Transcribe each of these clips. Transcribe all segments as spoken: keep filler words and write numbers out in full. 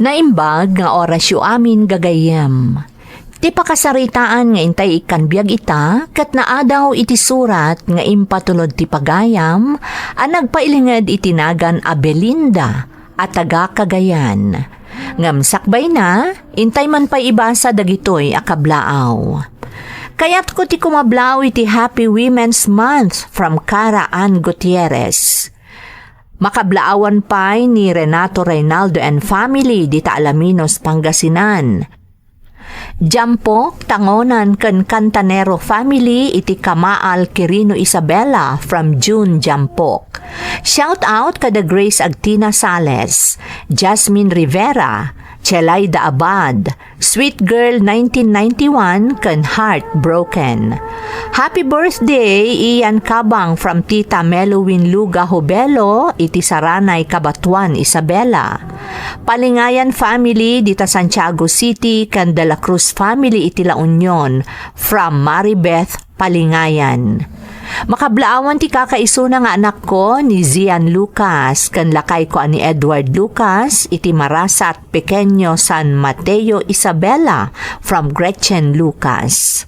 Naimbag nga orasyo amin, gagayyem. Ti pakasaritaan nga intay ikkan biag ita ket naadaw iti surat nga impatulod ti pagayam a nagpailinged iti nagan a Belinda a taga Cagayan. Ngem sakbayna, intay man pay ibasa dagitoy a kablaaw. Kayatko ti kumablaaw iti Happy Women's Month from Cara Ann Gutierrez. Makablaawan pay ni Renato Reynaldo and family dita Alaminos, Pangasinan. Jampok, Tangonan ken Cantanero family iti Kamaal, Quirino Isabela from June Jampok. Shout out kada Grace Agtina Sales, Jasmine Rivera, Chelaida Abad, Sweet Girl nineteen ninety-one ken Heartbroken. Happy birthday, Ian Kabang from Tita Melowin Luga Hubelo iti Saranay, Cabatuan, Isabela. Palingayan family dita Santiago City ken De La Cruz family iti La Union from Maribeth Palingayan. Makablaawan ti kakaisuna nga anakko ni Zian Lucas ken lakayko a ni Edward Lucas iti Marasat, Pequeño San Mateo, Isabela from Gretchen Lucas.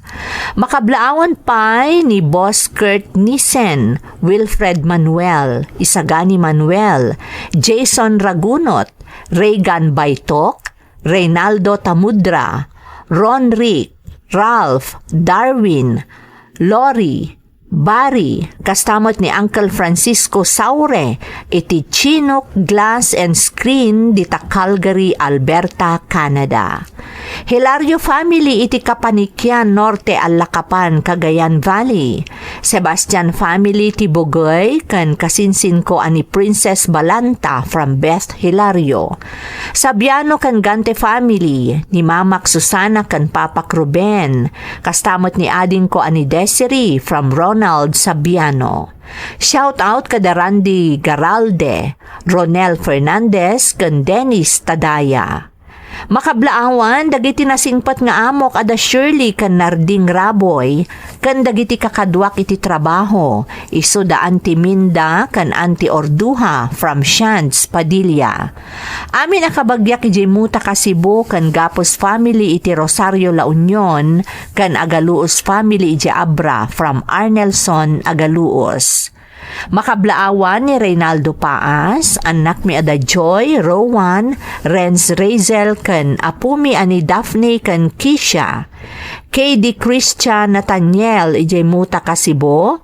Makablaawan pay ni Boss Kurt Nissen, Wilfred Manuel, Isagani Manuel, Jason Ragunot, Reagan Baitok, Reynaldo Tamudra, Ron Rick, Ralph, Darwin, Lori, Barry, kasta met ni Uncle Francisco Saure iti Chinook Glass and Screen dita Calgary, Alberta, Canada. Hilario family iti Kapanikian, Norte, Allacapan, Cagayan Valley. Sebastian family ti Bugey ken kasinsinko a ni Princess Balanta from Beth Hilario. Sabiano ken Gante family, ni Mamak Susana ken Papak Ruben, kasta met ni adingko a ni Desiree from Ronald Sabiano. Shout out kada Randy Garalde, Ronel Fernandez ken Dennis Tadaya. Makablaawan dagiti nasingpet nga amok a da Shirley ken Narding Raboy, ken dagiti kakaduak iti trabaho, isu da Auntie Minda ken Auntie Orduha from Shands, Padilla. Amin a kabagiak idiay Mutaka, Cebu, ken Gapos family iti Rosario, La Union, ken Agaluos family idiay Abra from Arnelson Agaluos. Makablaawan ni Reynaldo Paas, annakmi a da Joy, Rowan, Renz, Razel, ken apumi a ni Daphne ken Kisha. K D Christian Nathaniel idiay Mutaka, Cebu.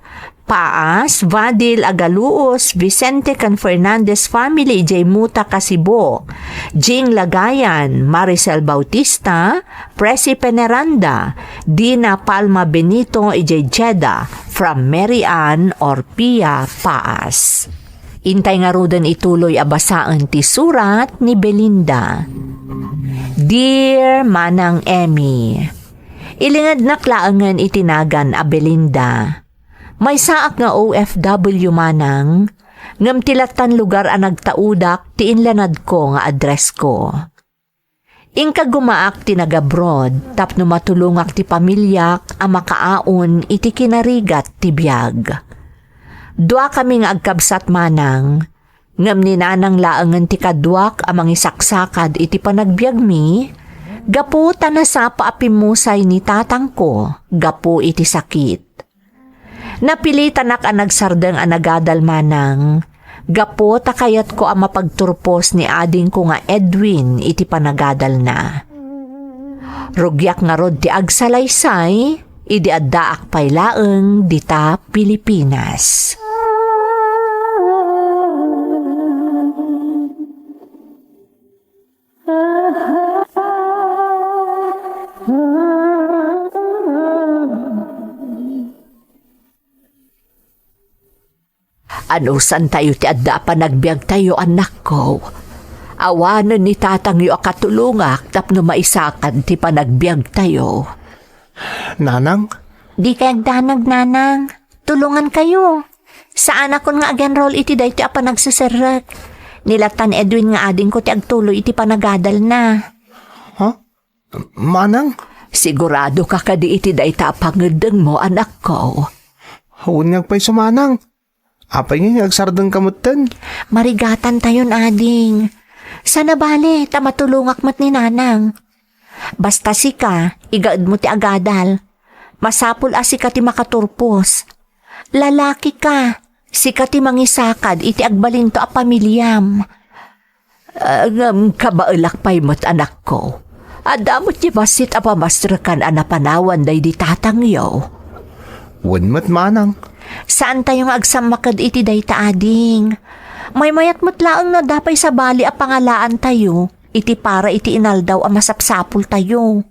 Paas, Vadil, Agaluos, Vicente ken Fernandez family idiay Mutaka, Cebu. Jing Lagayan, Maricel Bautista, Presi Peneranda, Dina Palma Benito idiay Jeddah from Mary Ann Orpia, Paas. Intay ngaruden ituloy a basaen ti surat ni Belinda. Dear Manang Emmy, ilingednak laengen iti nagan a Belinda. Maysaak nga O F W, Manang, ngem ti lattan lugar a nagtaudak ti inlanadko nga addressko. Inka gumaak ti nag-abroad tapno matulongak ti pamiliak a makaaon iti kinarigat ti biag. Duakami nga agkabsat, Manang, ngem ni Nanang laengen ti kaduak a mangisaksakad iti panagbiagmi, gapu ta nasapa a pimmusay ni tatangko gapu iti sakit. Napilitanak a nagsardeng a nagadal, Manang, gapu ta kayatko a mapagturpos ni adingko nga Edwin iti panagadalna. Rugiak ngarud ti agsalaysay idi addaak pay laeng dita Pilipinas. Anusantayo ti adda a panagbiagtayo, anakko. Awanen ni tatangyo a katulongak tapno maisakan ti panagbiagtayo. Nanang? Dikay agdanag, Nanang. Tulongankayo. Saanakon nga ag-enroll iti daytoy a panagseserrek. Ni lattan Edwin nga adingko ti agtuloy iti panagadalna. Ha? Manang? Sigurado ka kadi iti dayta a pangeddengmo, anakko? Wen nga agpayso, Manang. Apay nga agsardengka metten? Marigatantayon, ading. Sana bale, ta matulongak met ni Nanang. Basta sika, igaedmo ti agadal. Masapul a sika ti makaturpos. Lalaki ka, sika ti mangisakad iti agbalinto a pamiliam. Ah, ngem kabaelak pay met, anakko. Adda met ti bassit a pamasrekan a napanawan daydi tatangyo. Wen met, manang. Saantayo nga agsammaked iti dayta, ading. Maymayat met laeng no adda pay sabali a pangalaantayo iti para iti inaldaw a masapsapultayo.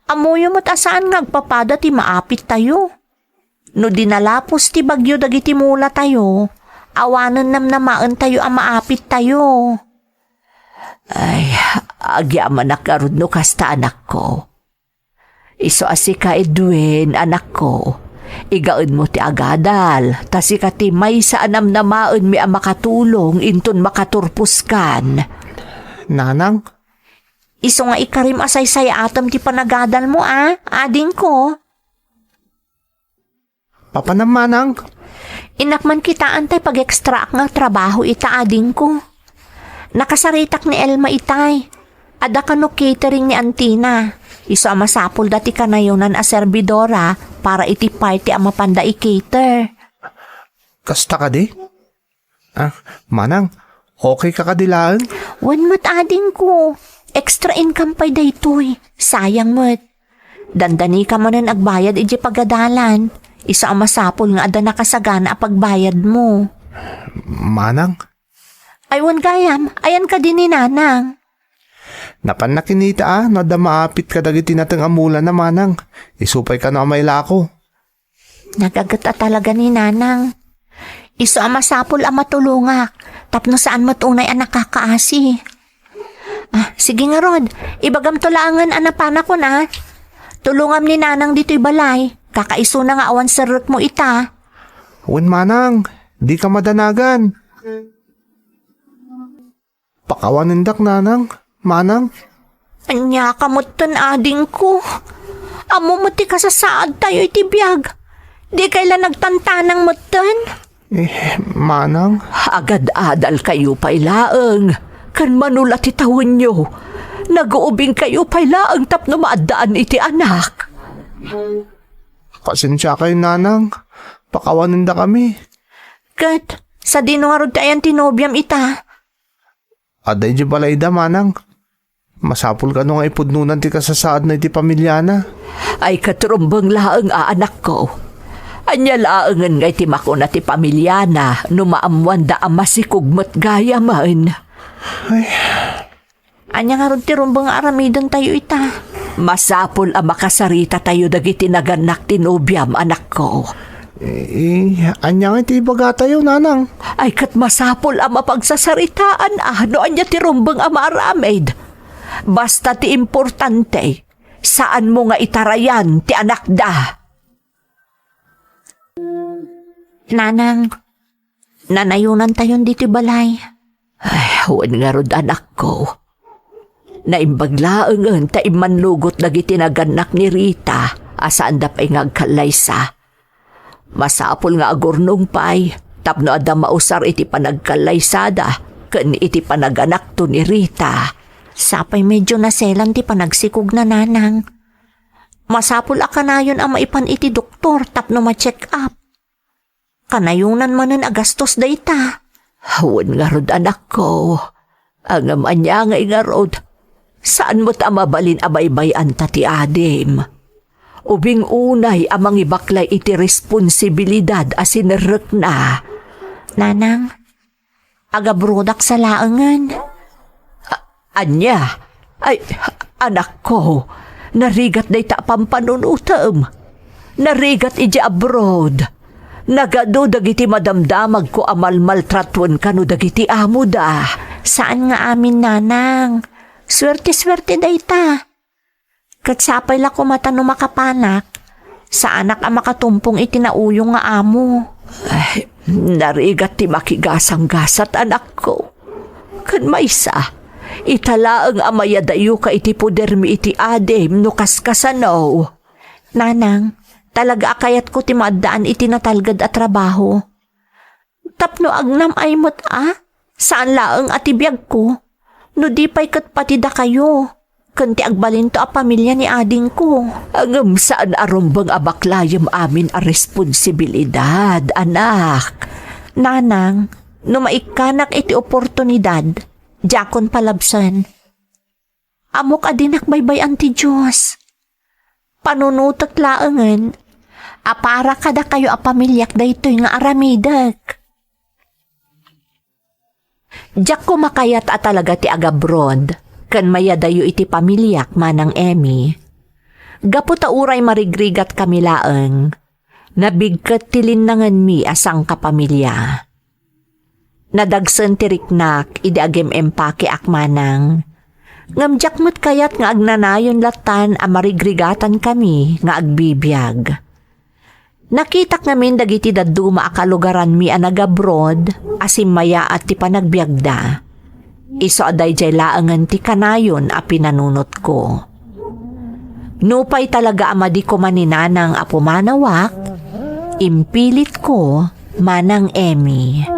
Ammoyo met a saan nga agpapada ti maapittayo. No di nalapos ti bagyo dagiti mulatayo, awanen namnamaentayo a maapittayo. Ay, agyamanak ngarud no kasta, anakko. Isu a sika, Edwin, anakko, igaedmo ti agadal, ta sika ti maysa a namnamaenmi a makatulong inton makaturposkan. Nanang? Isu nga ikarim a saysayaatem ti panagadalmo, a, adingko. Papanam, manang? Innak man kitaan tay pag-extraak nga trabaho ita, adingko. Nakasaritak ni Elma itay. Adda kano catering ni Antina. Isu a masapulda ti kanayonan a serbidora para iti party a mapanda i-cater. Kasta kadi? Ah, manang, okay ka kadi laeng? Wen met, adingko. Extra income pay daytoy. Sayang met. Dandani ka manen agbayad iti pagadalan. Isu a masapul nga adda nakasagana a pagbayadmo. Manang? Ay, wen gayam, ayan kadi ni Nanang? Napanna kinita a, no adda maapit kadagiti nateng a mulana, manang. Isu pay kano a mailako. Nagaget a talaga ni Nanang. Isu a masapul a matulongak, tapno saan met unay a nakakaasi. Ah, sige ngarud, ibagamto laengen a napanakon, a. Tulongam ni Nanang ditoy balay, kakaisuna nga awan serrekmo ita. Wen, manang, dika madanagan. Pakawanendak, nanang, manang. Ania ka metten, adingko? Ammom met ti kasasaadtayo iti biag. Dikay la nagtantanang metten? Eh, manang. Agad-adalkayo pay laeng, ken mano la ti tawenyo. Naguubingkayo pay laeng tapno maaddaan iti anak. Pasensiakayo, nanang. Pakawanendakami. Ket, sadino ngarud ti ayan ti nobiam ita? Adda idiay balayda, manang. Masapul kano nga ipudnonan ti kasasaadna iti pamiliana. Ay, ket rumbeng laeng a, anakko. Ania laengen nga iti makuna ti pamiliana no maammoanda a masikog met gayamen? Ay. Ania ngarud ti rumbeng nga aramidentayo ita? Masapul a makasarita tayo dagiti nagannak ti nobiam, anakko. Eh, ania nga iti ibagatayo, nanang? Ay, ket masapul a mapagsasaritaan a no ania ti rumbeng a maaramid. Basta ti importante, saanmo nga itarayan ti anakda. Nanang, nanayonantayon ditoy balay. Ay, wen ngarud, anakko. Naimbag laengen ta immannugot dagiti nagannak ni Rita a saanda pay nga agkallaysa. Masapul nga agurnong pay tapno adda mausar iti panagkallaysada ken iti panaganakto ni Rita. Sapay medyo naselan ti panagsikogna, nanang. Masapul a kanayon a maipan iti doktor tapno ma-check up. Kanayonan manen a gastos dayta. Wen ngarud, anakko. Ngem ania ngay ngarud? Saan met a mabalin a baybay-anta ti adim. Ubing unay a mangibaklay iti responsibilidad a sinerrekna. Nanang, agabrodak sa laengen. A-, ania? Ay, anakko, narigat dayta a pampanunotem. Narigat idiay abroad. Nagadu dagiti madamdamagko a malmaltratuan kano dagiti amoda. Saan nga amin, nanang. Suerte-suerte dayta. Ket sapay la koma ta no makapanak, saanak a makatumpong iti nauyong nga amo. Ay, narigat ti makigasanggasat, anakko. Ken maysa, ita laeng a mayadayoka iti podermi iti adim no kaskasano. Nanang, talaga a kayatko ti maaddaan iti natalged a trabaho. Tapno agnam-ay met a, saan laeng a ti biagko. No di pay ket pati dakayo, ken ti agbalinto a pamilia ni adingko. Ngem saan a rumbeng a baklayem amin a responsibilidad, anak. Nanang, no maikkanak iti oportunidad, diakon palabsen. Ammok a dinak baybay-an ti Dios. Panunotek laengen a para kadakayo a pamiliak daytoy nga aramidek. Diak koma kayat a talaga ti agabroad ken mayadayo iti pamiliak, Manang Emmy. Gapu ta uray marigrigatkami laeng, nabigket ti linnangenmi a sangkapamilia. Nadagsen ti riknak idi agem-empakeak, Manang. Ngem diak met kayat nga agnanayon lattan a marigrigatankami nga agbibiag. Nakitak ngamin dagiti dadduma a kalugaranmi a nagabroad a simmayaat ti panagbiagda. Isu a daydiay laengen ti kanayon a pinanunotko. Nupay talaga a madi koma ni Nanang a pumanawak, impilitko, Manang Emmy.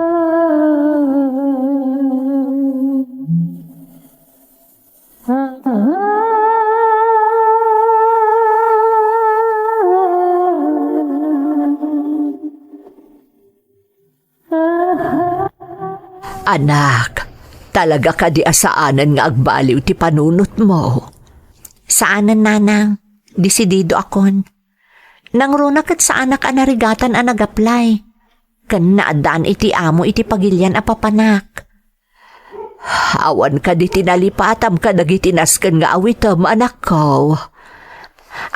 Anak, talaga kadi a saanen nga agbaliw ti panunotmo? Saanen, Nanang. Desidido akon. Nangruna ket saanak a narigatan a nag-apply. Ken naaddaan iti amo iti pagilian a papanak. Awan kadi ti nalipatam kadagiti nasken nga awitem, anakko?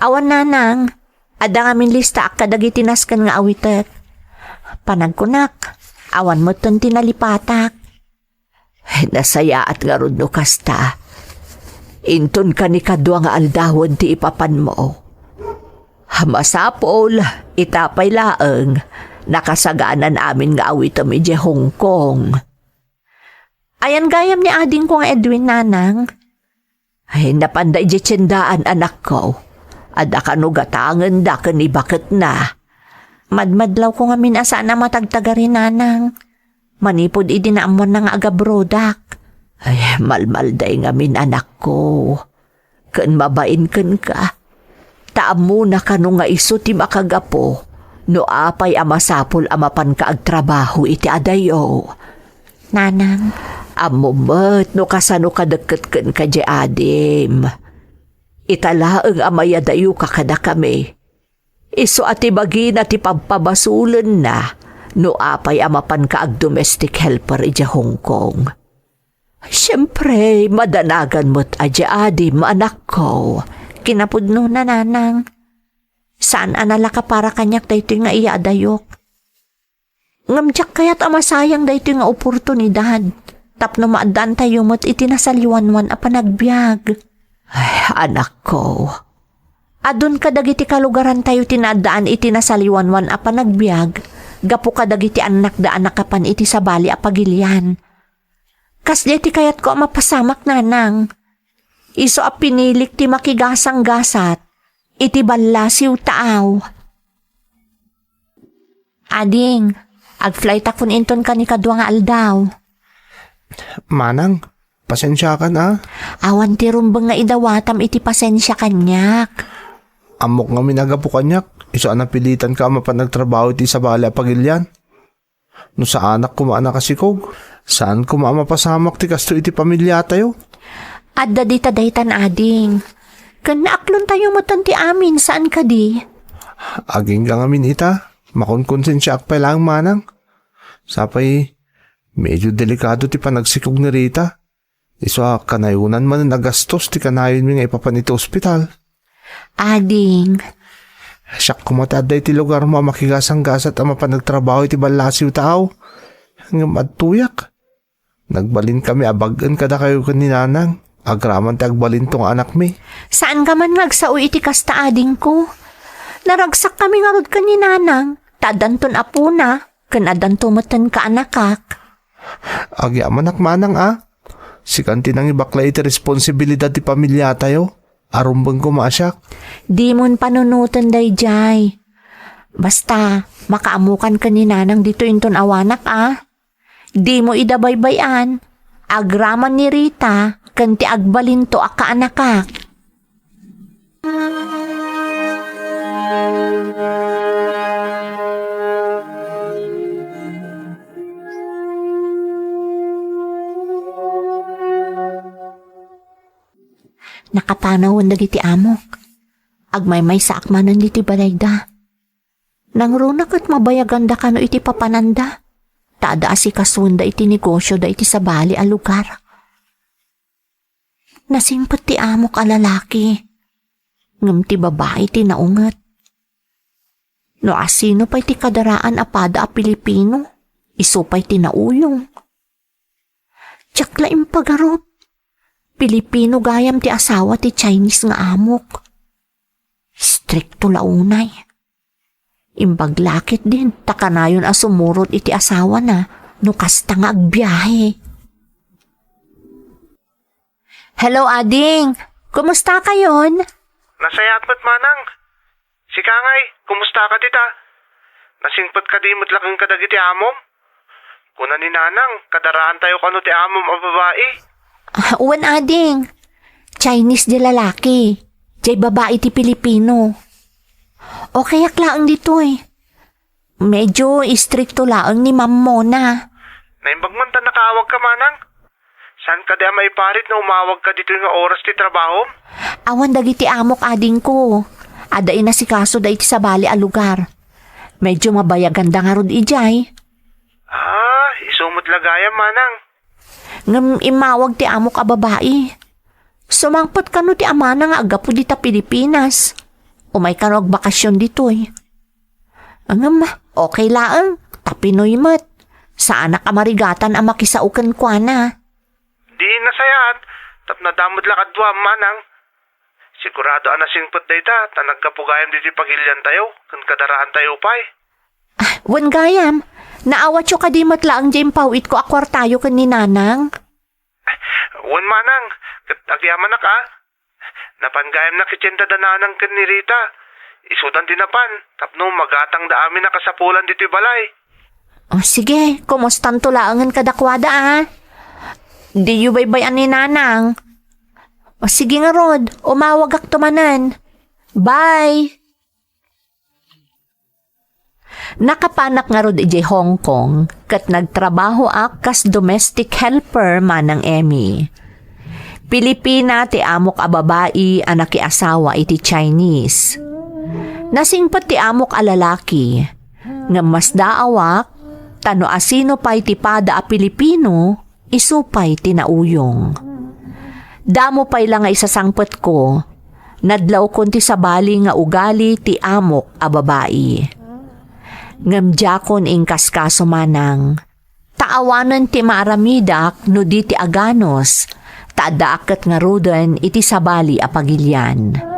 Awan, Nanang. Adda ngamin listaak kadagiti nasken nga awitek. Panagkunak, awan metten ti nalipatak. Nasayaat ngarud no kasta. Inton kanikadua nga aldawen ti ipapanmo. Masapul, ita pay laeng, nakasaganan amin nga awitem idiay Hong Kong. Ayan gayam ni adingko nga Edwin, Nanang? Ay, napanda idiay tiendaan, anakko. Adda kano gatangenda ken ibaketna. Madmadlawko ngamin a saan a matagtagari, Nanang. Manipud idi naammoanna nga agabrodak. Ay, malmalday ngamin, anakko. Ken mabain kenka. Ta ammona kano nga isu ti makagapu no apay a masapul a mapanka agtrabaho iti adayo. Nanang. Ammom met no kasano kadekket kenka diay adim. Ita laeng a mayadayoka kadakami. Isu a ti bagina ti pabpabasulenna no apay a mapanka agdomestic helper idiay Hong Kong. Siempre, madanagan met a diay adim, anakko. Kinapudnona, Nanang. Saan a nalaka para kaniak daytoy nga iyaadayok. Ngem diak kayat a masayang daytoy nga oportunidad tapno maaddaantayo met iti nasaliwanwan a panagbiag. Ay, anakko. Adun kadagiti kalugarantayo ti naaddaan iti nasaliwanwan a panagbiag gapu kadagiti annakda a nakapan iti sabali a pagilian. Kasdiay ti kayatko a mapasamak, Nanang. Isu a pinilik ti makigasanggasat iti ballasiw taaw. Ading, agflightakon inton kanikadua nga aldaw. Manang, pasensiakan a. Awan ti rumbeng nga idawatam iti pasensia kaniak. Ammok ngamin a gapu kaniak, isu a napilitanka a mapan agtrabaho iti sabali a pagilian. No saanak koma a nakasikog, saan koma a mapasamak ti kastoy iti pamiliatayo. Adda dita daytan, ading. Ken naaklontayo metten ti amin, saan kadi? Agingga ngamin ita, makonkonsensiaak pay laeng, Manang. Sapay, medyo delikado ti panagsikog ni Rita. Isu a kanayonan manen a gastos ti kanayonmi nga ipapan iti ospital. Ading. Siak koma ti adda iti lugarmo a makigasanggasat a mapan agtrabaho iti ballasiw taaw. Ngem adtoyak. Nagbalinkami a bag-en kadakayo ken ni Nanang. Agraman ti agbalinto nga anakmi. Saanka man nga agsao iti kasta, adingko. Naragsakkami ngarud ken ni Nanang, ta addanton apona, ken addanto metten kaanakak. Agyamanak, Manang a. Sikan ti nangibaklay iti responsibilidad ti pamiliatayo. Arumbeng koma a siak. Dimon panunoten daydiay. Basta, makaammokan ken ni Nanang ditoy inton awanak a. Dimo ida baybay-an. Agraman ni Rita ken ti agbalinto a kaanakak. Nakapanawan dagiti amok. Agmaymaysaak manen ditoy balayda. Nangruna ket mabayaganda kano iti papananda. Ta adda asikasuenda iti negosioda iti sabali a lugar. Nasingpet ti amok a lalaki. Ngem ti babai ti naunget. No asino pay ti kadaraan a pada a Pilipino, isu pay ti nauyong. Diak la impagarup. Pilipino gayam ti asawa ti Chinese nga amok. Strikto la unay. Imbag la ketdin ta kanayon a sumurot iti asawana no kasta nga agbiahe. Hello, ading. Kumusta kayon? Nasayaat met, manang. Sika ngay, kumusta ka dita? Nasingpet ka di met laeng kadagiti amom? Kuna ni nanang, kadaraantayo kano ti amom a babai. Ah, wen, ading. Chinese di lalaki. Jay babai ti Pilipino. Okay ak laeng ditoy. Medyo istrikto laeng ni Ma'am Mona. Naimbag man ta nakaawag ka, manang? Saan ka di a maiparit no umawag ka ditoy nga oras ti trabahom? Awan dagiti amok, adingko. Adda inasikasoda iti sabali a lugar. Medyo mabayaganda ngarud idiay. Ah, isu met la gayam, manang. Ngem immawag ti amok a babai. Sumangpet kano ti amana nga aggapu dita Pilipinas. Umay kano agbakasyon ditoy. Ngem, okay laeng, ta Pinoy met. Saanak a marigatan a makisao kenkuana. Di nasayaat, tapno adda met la kadua, manang. Sigurado a nasingpet dayta, ta naggapu gayam ditoy pagiliantayo, ken kadaraantayo pay. Ah, wen gayam, naawatyo kadi met laeng di impaw-itko a kuartayo ken ni nanang? Wen, manang, ket agyamanak a. Napan gayam nakitienda da nanang ken ni Rita. Isudan ti napan, tapno magatangda amin a kasapulan ditoy balay. O, sige, kumustanto laengen kadakuada, a? Diyo baybay-an ni nanang. O, sige ngarud, umawagakto manen. Bye! Nakapanak ngarud idiay Hong Kong ket nagtrabahoak kas domestic helper, Manang Emmy. Pilipina ti amok a babai a nakiasawa iti Chinese. Nasingpet ti amok a lalaki, ngem masdaawak, ta no asino pay ti pada a Pilipino, isu pay ti nauyong. Damo pay la nga isasangpetko, nadlawkon ti sabali nga ugali ti amok a babai. Ngem diakon inkaskaso manang, ta awanen ti maaramidak no di ti aganus, ta addaak ket ngaruden iti sabali a pagilian.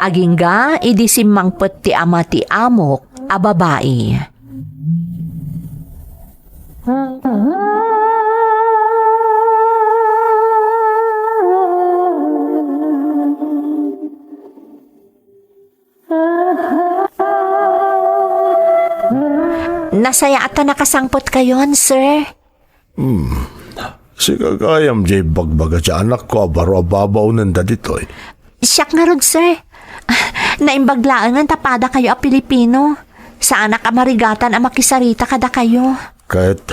Agingga idi simmangpet ti ama ti amok a babai. Nasayaat ta nakasangpetkayon, sir. Hmm. Sika gayam jay bagbaga ti anakko a baro a babaonenda ditoy. Siak ngarud, sir. Naimbag laengen ta padakayo a Pilipino. Saanak a marigatan a makisarita kadakayo. Ket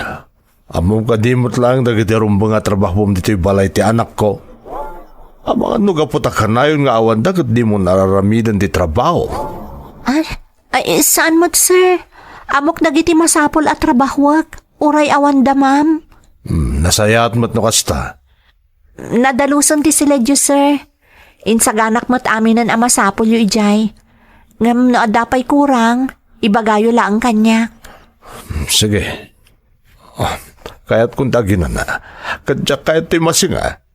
ammom kadi met laeng dagiti rumbeng a trabahom ditoy balay ti anakko? Amangan no gapu ta kanayon nga awanda ket dimo nararamiden ti trabaho. Ay, ay, saan met, sir? Ammok dagiti masapul a trabahoek. Uray awanda, ma'am. Hmm, nasayaat met no kasta. Nadaluson ti siledyo, sir. Insaganak met aminen a masapulyo idiay. Ngem no adda pay kurang, ibagayo laeng kaniak. Hmm, sige. Ah, kayatkon ti aginana. Ket diak kayat ti masinga.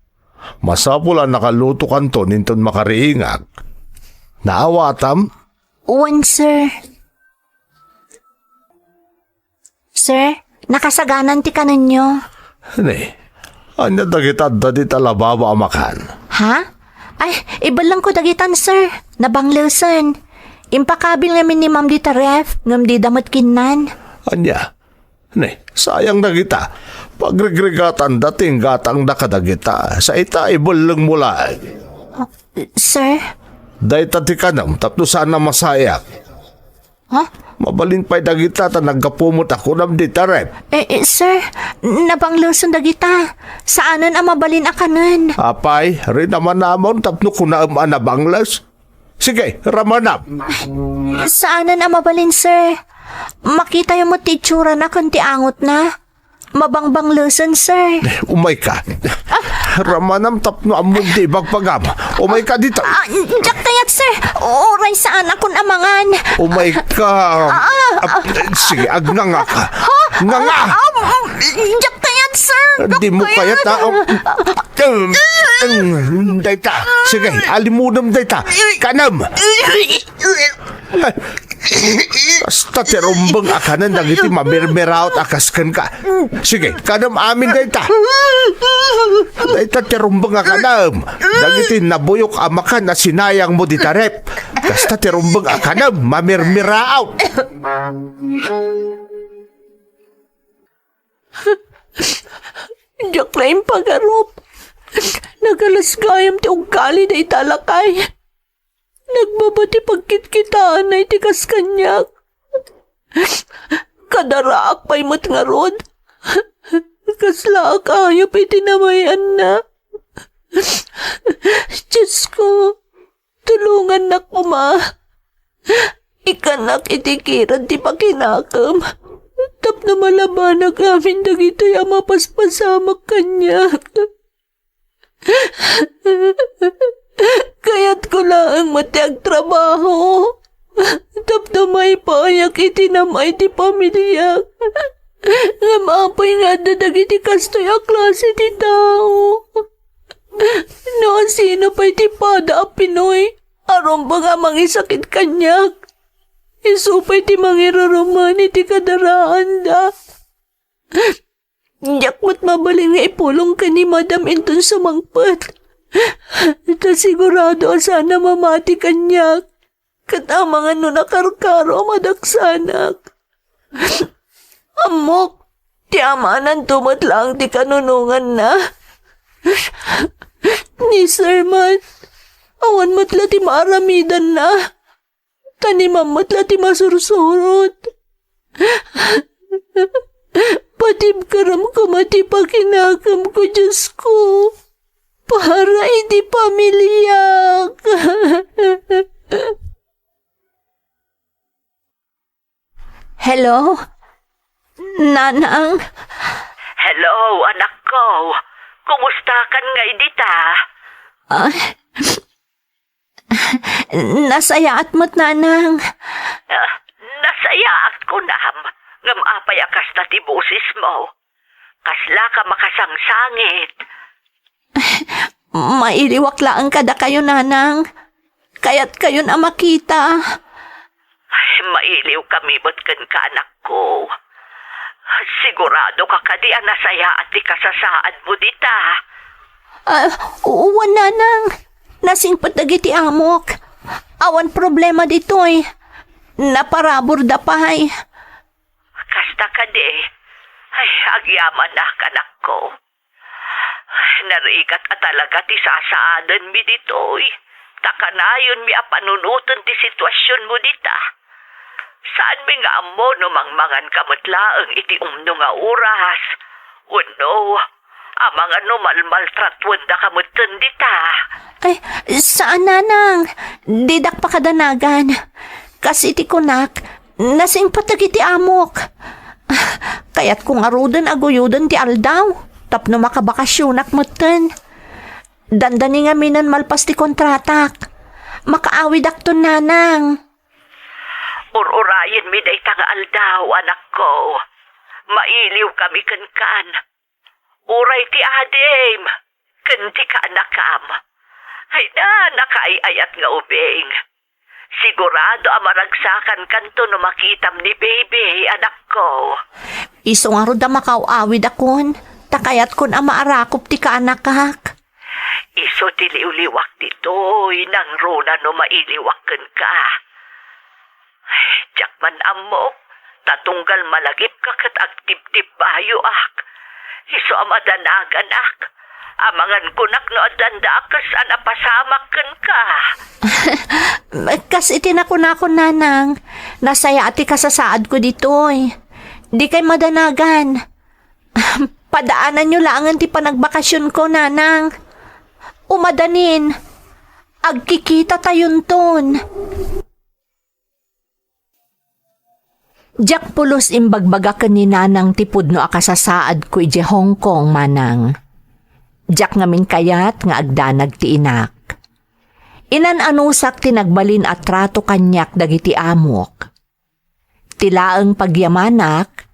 Masapul a nakalutokanton inton makariingak. Naawatam? Wen, sir. Sir, nakasaganan ti kanenyo. Ni, ania dagita adda dita lababo a makan? Ha? Ay, ibellengko dagitan, sir. Nabanglesen. Impakabil ngamin ni ma'am dita ref, ngem dida met kinnan. Ania? Ne, sayang dagita. Pagrigrigatan da ti inggatangda kadagita. Sa ita, ibellengmo laeng. Sir? Dayta ti kanem tapno saan a masayak. Ha? Mabalin pay dagita ta naggapu met a kunam dita ref. Eh, eh, sir, nabanglesen dagita. Saanen a mabalin a kanen. Apay, rinamanamon tapno kunaem a nabangles? Sige, ramanam. Saanen a mabalin, sir. Makitayo met ti itsurana ken ti angotna. Mabangbanglesen, sir. Umayka. Ramanam tapno ammom ti ibagbagam. Umayka ditoy. Ah, diak kayat, sir. Uray saan a kun amangan. Umayka. Ah, ah, sige, agnganga ka. Nganga! Ah, ah, diak kayat, sir. Diak kayat. Dimo kayat, ha? Em, em, dayta. Sige, alimodem dayta. Kanem. Kasta ti rumbeng a kanen dagiti mamirmiraot a kas kenka. Sige, kanem amin dayta. Dayta ti rumbeng a kanem dagiti nabuyok a makan a sinayangmo dita ref. Kasta ti rumbeng a kanem mamirmiraot. Diak la impagarup. Nagalas gayam ti uggali dayta a lakay. Nagbaba ti pagkitkitaanna iti kas kaniak. Kadaraak pay met ngarud. Kaslaak ayup iti namay-anna. Diosko, tulongannak koma. Ikkanak iti kirad ti pakinakem tapno malabanak amin dagitoy a mapaspasamak kaniak. Kayatko laeng met ti agtrabaho tapno maipayak iti nam-ay ti pamiliak. Ngem apay nga adda dagiti kastoy a klase ti tao? No asino pay ti pada a Pinoy a rumbeng a mangisakit kaniak, isu pay ti mangiruruman iti kadaraanda. Diak met mabalin nga ipulong ken ni Madam inton sumangpet. Ta sigurado a saan a mamati kaniak. Ket amangan no nakarkaro a madaksanak. Ammok, ti amananto met laeng ti kanunonganna. Ni Sir man, awan met la ti maaramidanna. Ta ni Ma'am met la ti masursurot. Patibkaram koma ti pakinakemko, Diosko. Para iti pamiliak. Hello? Nanang? Hello, anakko. Kumustakan ngay dita? Ah, nasayaat met, Nanang. Ah, nasayaat kunam. Ngem apay a kasta ti bosesmo? Kasla ka makasangsangit? Mailiwak laeng kadakayo, Nanang. Kayatkayon a makita. Ay, mailiwkami met kenka, anakko. Sigurado ka kadi a nasayaat ti kasasaadmo dita? Ah, wen, Nanang. Nasingpet dagiti amok. Awan problema ditoy. Naparaburda pay. Kasta kadi? Ay, agyamanak, anakko. Narigat a talaga ti sasaadenmi ditoy, ta kanayonmi a panunoten ti situasionmo dita. Saanmi nga ammo no mangmangan ka met laeng iti umno nga oras, wenno amangan no malmaltratuendaka metten dita. Ay, saan, Nanang. Didak pakadanagan. Kas iti kunak, nasingpet dagiti amok. Kayatko ngaruden a guyoden ti aldaw tapno makabakasionak metten. Dandani ngaminen malpas ti kontratak. Makaawidakton, Nanang. Ur-urayenmi dayta nga aldaw, anakko. Mailiwkami kenkan. Uray ti adim ken ti kaanakam. Ay, na, nakaay-ayat nga ubing. Sigurado a maragsakankanto no makitam ni Baby, anakko. Isu ngarud a makaaw-awidakon, ta kayatkon a maarakop ti kaanakak. Isu ti liwliwak ditoy, nangruna no mailiwak kenka. Ay, diak man ammok Ta tunggal malagipka ket agtibtibbayoak. Isu a madanaganak. Amangan kunak no addan dakes a napasamak kenka. Kas iti nakunakon, Nanang, nasayaat ti kasasaadko ditoy. Dikay madanagan. Padaananyo laengen ti panagbakasionko, Nanang. Umadanin, agkikitatayonton. Diak pulos imbagbaga ken ni Nanang ti pudno a kasasaadko idiay Hong Kong, Manang. Diak ngamin kayat nga agdanag ti inak. Inan-anusak ti nagbalin a trato kaniak dagiti amok. Ti laeng pagyamanak,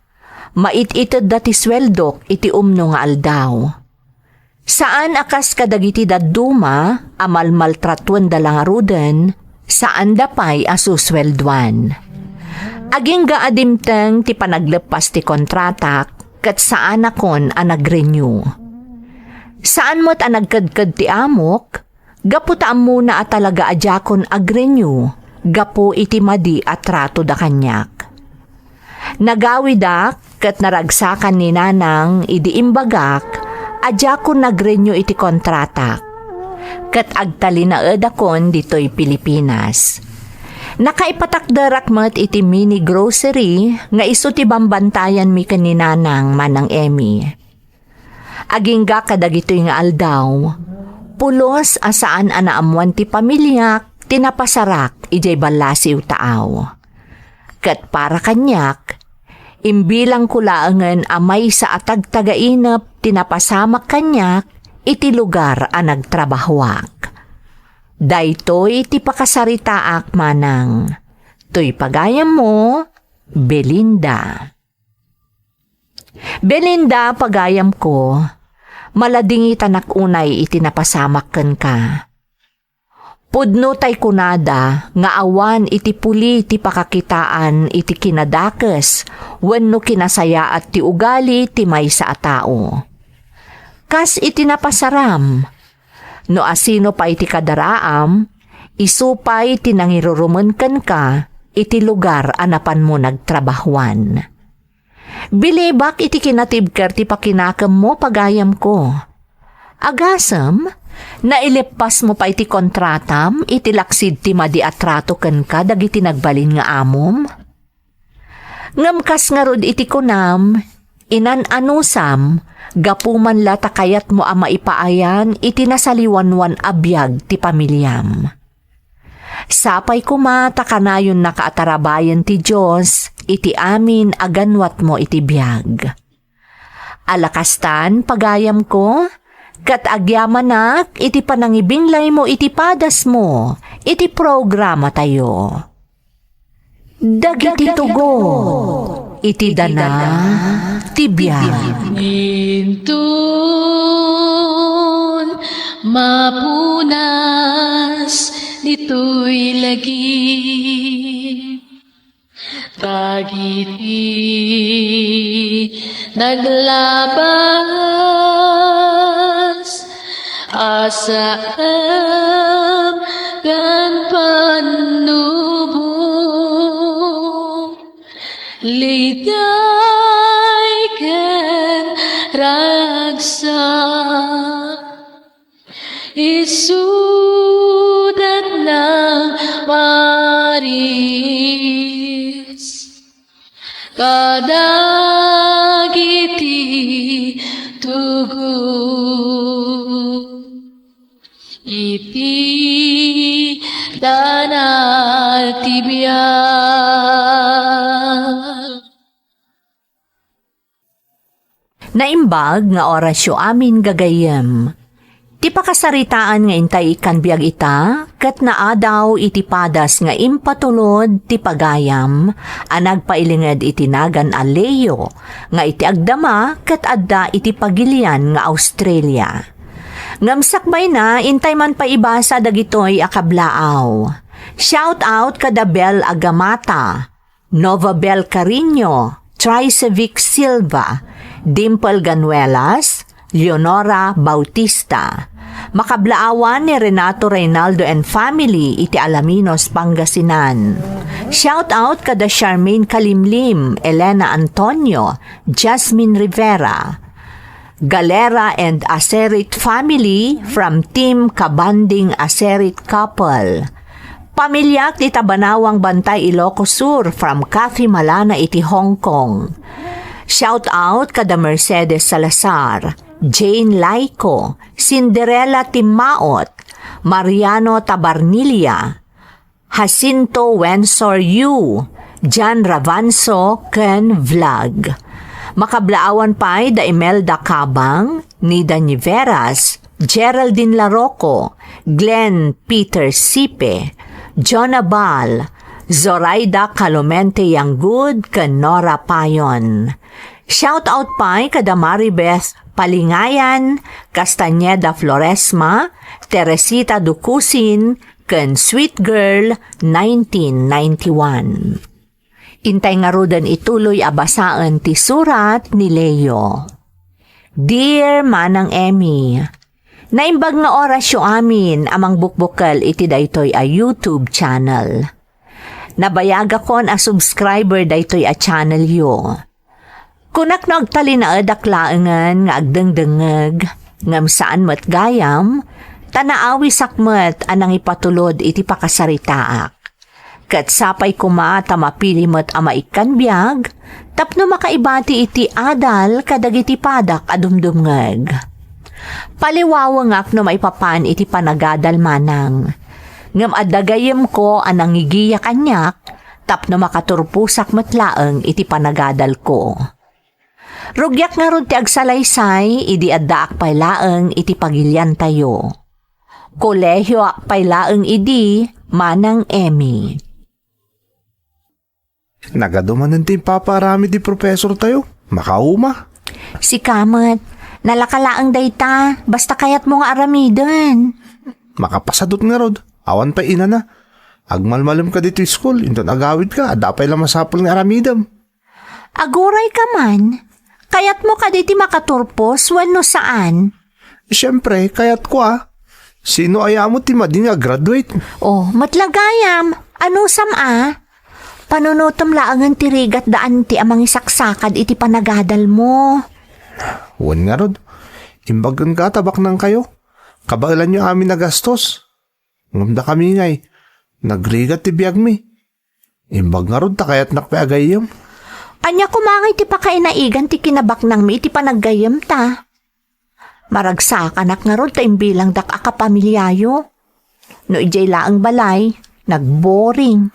mait-itedda ti sueldok iti umno nga aldaw. Saan a kas kadagiti dadduma a malmaltratuenda la ngaruden, saanda pay a susueldoan. Agingga a dimteng ti panagleppas ti kontratak ket saanakon a nag-renew. Saan met a nagkedked ti amok, gapu ta ammona a talaga a diakon ag-renew gapu iti madi a tratoda kaniak. Nagawidak ket naragsakan ni Nanang idi imbagak a diakon nag-renew iti kontratak, ket agtalinaedakon ditoy Pilipinas. Nakaipatakderak met iti mini grocery nga isu ti bambantayanmi ken ni Nanang, Manang Emmy. Agingga kadagitoy nga aldaw, pulos a saan a naammoan ti pamiliak ti napasarak idiay ballasiw taaw. Ket para kaniak, imbilangko laengen a maysa a tagtagainep ti napasamak kaniak iti lugar a nagtrabahoak. Daytoy ti pakasaritaak, Manang. Toy pagayammo, Belinda. Belinda, pagayamko, maladingitanak unay iti napasamak kenka. Pudno tay kunada nga awan iti puli ti pakakitaan iti kinadakes wenno kinasayaat ti ugali ti maysa a tao. Kas iti napasaram, no asino pay ti kadaraam, isu pay ti nangirurumen kenka iti lugar a napanmo nagtrabahoan. Bilibak iti kinatibker ti pakinakemmo, pagayamko. Agasem, naileppasmo pay ti kontratam iti laksid ti madi a trato kenka dagiti nagbalin nga amom? Ngem kas ngarud iti kunam, inan-anusam, gapu man la ta kayatmo a maipaayan iti nasaliwanwan a biag ti pamiliam. Sapay koma ta kanayonnaka a tarabayen ti Dios iti amin a ganwatmo iti biag. Ala kastan, pagayamko, ket agyamanak iti panangibinglaymo iti padasmo iti programatayo. Dagiti tugot iti dana ti biag. Inton mapunas ditoy lagip, dagiti naglabas a saan ken pannubo, liday ken ragsak. Isudat nang maris kadagiti tugot iti dana ti biag. Naimbag nga orasyo amin gagayyem. Ti pakasaritaan nga intay ikkan biag ita, ket naadaw iti padas nga impatulod ti pagayam a nagpailinged iti nagan a Leo, nga iti agdama ket adda iti pagilian nga Australia. Ngem sakbayna, intay man pay ibasa dagitoy a kablaaw. Shout out kada Bel Agamata, Nova Bel Carino, Tricevic Silva, Dimple Ganuelas, Leonora Bautista, Makablaawan ni Renato Reynaldo and family iti Alaminos, Pangasinan. Shout out kada Charmaine Kalimlim, Elena Antonio, Jasmine Rivera. Galera and Aserit family from Team Kabanding Aserit couple. Pamiliak ti Tabanawang Bantay, Ilocos Sur from Kathy Malana iti Hong Kong. Shout out kada Mercedes Salazar, Jane Laico, Cinderella Timmaot, Mariano Tabarnilla, Jacinto Wensor Yu, Jan Ravanso, ken Vlog. Makablaawan pay da Imelda Cabang, Nida Niveras, Geraldine Larocco, Glenn Peter Sipe, Jonah Bal, Zoraida Calomente Yanggud, ken Nora Payon. Shout out pay kada Maribeth Palingayan, Castañeda Floresma, Teresita Ducusin, ken Sweet Girl nineteen ninety-one. Intay ngaruden ituloy a basaen ti surat ni Leo. Dear Manang Emmy, naimbag nga orasyo amin a mangbukbukel iti daytoy a YouTube channel. Nabayagakon a subscriber daytoy a channelyo. Kunak no agtalinaedak laengen nga agdengdengngeg, ngem saan met gayam, ta naawisak met a nangipatulod iti pakasaritaak. Ket sapay koma ta mapili met a maikkan biag tapno makaibati iti adal kadagiti padak a dumdumngeg. Paliwawengak no maipapan iti panagadal manang. Ngem adda gayyemko a nangigiya kaniak tapno makaturposak met laeng iti panagadalko. Rugiak ngarud ti agsalaysay idi addaak pay laeng iti pagiliantayo. Kolehioak pay laeng idi, Manang Emmy. Nagadu manen ti impapaaramid ti professor tayo. Makauma. Sika met, nalaka laeng dayta, basta kayatmo nga aramiden. Makapasadut ngarud, awan pay inana. Agmalmalem ka ditoy school, inton agawidka, adda pay la masapul nga aramidem. Aguray ka man. Kayatmo kadi ti makaturpos wenno saan? Siyempre, kayatko a. Sino aya mo ti madi nga graduate? Oh, met la gayam. Anusam a? Panunotem laengen ti rigat da anti a mangisaksakad iti panagadalmo. Wen ngarud, imbag kenka ta baknangkayo. Kabaelanyo amin a gastos. Ngem dakami ngay, nagrigat ti biagmi. Imbag ngarud ta kayatnak pay a gayyem. Ania koma ngay ti pakainaigan ti kinabaknangmi iti panaggayyemta? Maragsakanak ngarud ta imbilangdak a kapamiliayo. No idiay laeng balay, nagboring.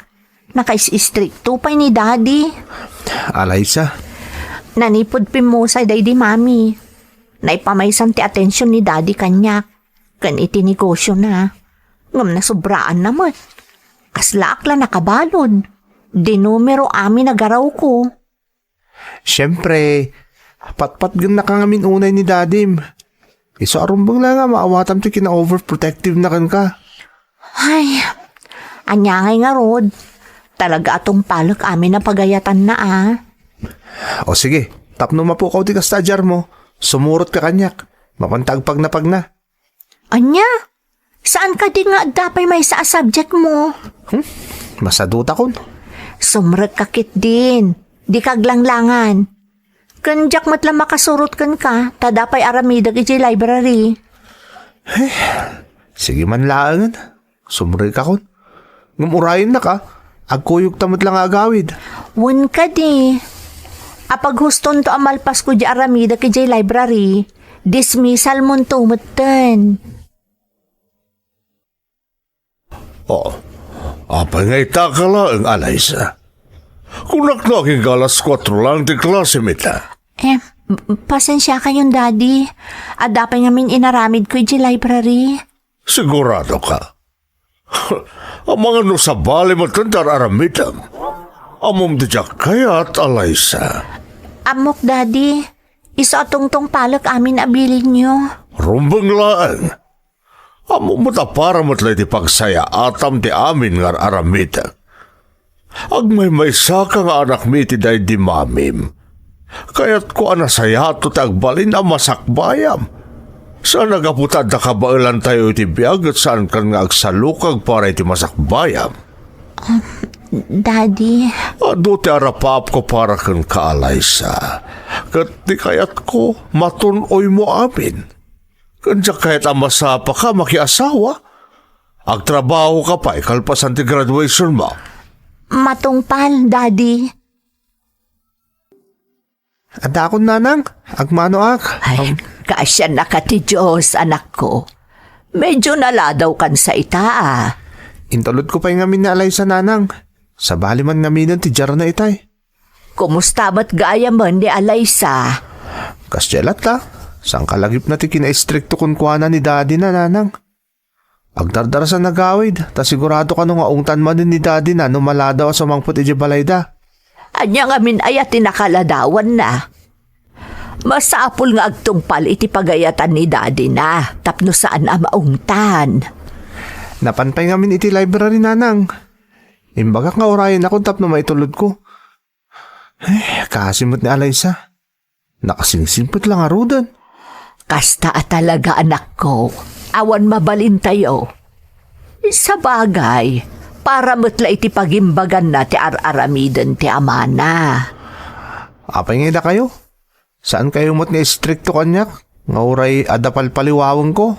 Nakais-istrikto pay ni Daddy. Alaysa. Nanipud pimmusay daydi Mami. Naipamaysan ti atension ni Daddy kaniak ken iti negosiona. Ngem nasubraanna met. Kaslaak la nakabalud. Dinumero amin a garawko. Siyempre, patpatgennaka ngamin unay ni Dadim. Isu a rumbeng la nga maawatam ti kina-overprotective na kenka. Ay, ania ngay ngarud? Talaga a tungpalek amin a pagayatanna a. O sige, tapno mapukaw ti kasta a diarmo, sumurot ka kaniak. Mapanta agpagnapagna. Ania? Saan kadi nga adda pay maysa a subject mo? Hmm? Masadutakon. Sumrek ka ketdin. Di ka aglanglangan. Ken diak met la makasurot kenka, ta adda pay aramidek idiay library. Eh, sige man laengen. Sumrekakon. Ngem urayennak a, agkuyogta met la nga agawid. Wen kadi. Apaghustonto a malpasko diay aramidek idiay library, dismissal monto metten. Oh, apay nga itaka laeng, Alaysa? Kunak no agingga alas kuatro lang ti klase mita. Eh, pasensiakayon, Daddy. Adda pay ngamin inaramidko idiay library. Sigurado ka? Amangan no sabali met ti ar-aramidem. Ammom ti diak kayat, Alaysa. Ammok, Daddy. Isu a tungtungpalek amin a bilinyo. Rumbeng laeng. Ammom met a para met la iti pagsayaatam ti amin nga ar-aramidek. Agmaymaysaka nga anakmi iti daydi mamim. Kayatko a nasayato ti agbalin a masakbayam. Saan a gapu ta adda kabaelantayo iti biag ket saankan nga agsalukag para iti masakbayam? Daddy. Adu ti arapaapko para kenka, Alaysa. Ket ti kayatko, matun-oymo amin. Ken diak kayat a masapaka makiasawa. Agtrabahoka pay kalpasan ti graduationmo. Matungpal, Daddy. Addaakon, nanang, agmanoak. Ay, kaasiannaka ti Dios, anakko. Medyo naladawkan sa ita, a. Intulodko pay ngamin ni Alaysa, nanang. Sabali man ngaminen ti diarna itay. Kumusta met gayamen ni Alaysa? Kasdiay latta, sangkalagipna ti kinaistrikto kenkuana ni dadina, nanang. Agdardarasa agawid, ta sigurado kano nga ungtan manen ni dadina no maladaw a sumangpet idiay balayda. Ania ngamin aya ti nakaladawanna? Masapul nga agtungpal iti pagayatan ni dadina tapno saan a maungtan. Napan pay ngamin iti library, nanang. Imbagak nga urayenakon tapno maitulodko. Eh, kaasi met ni Alaysa. Nakasingsingpet la ngaruden. Kasta a talaga, anakko. Awan mabalintayo. Sabagay, para met la iti pagimbaganna ti ar-aramiden ti amana. Apay nga idakayo? Saankayo met nga istrikto kaniak, nga uray adda palpaliwawengko?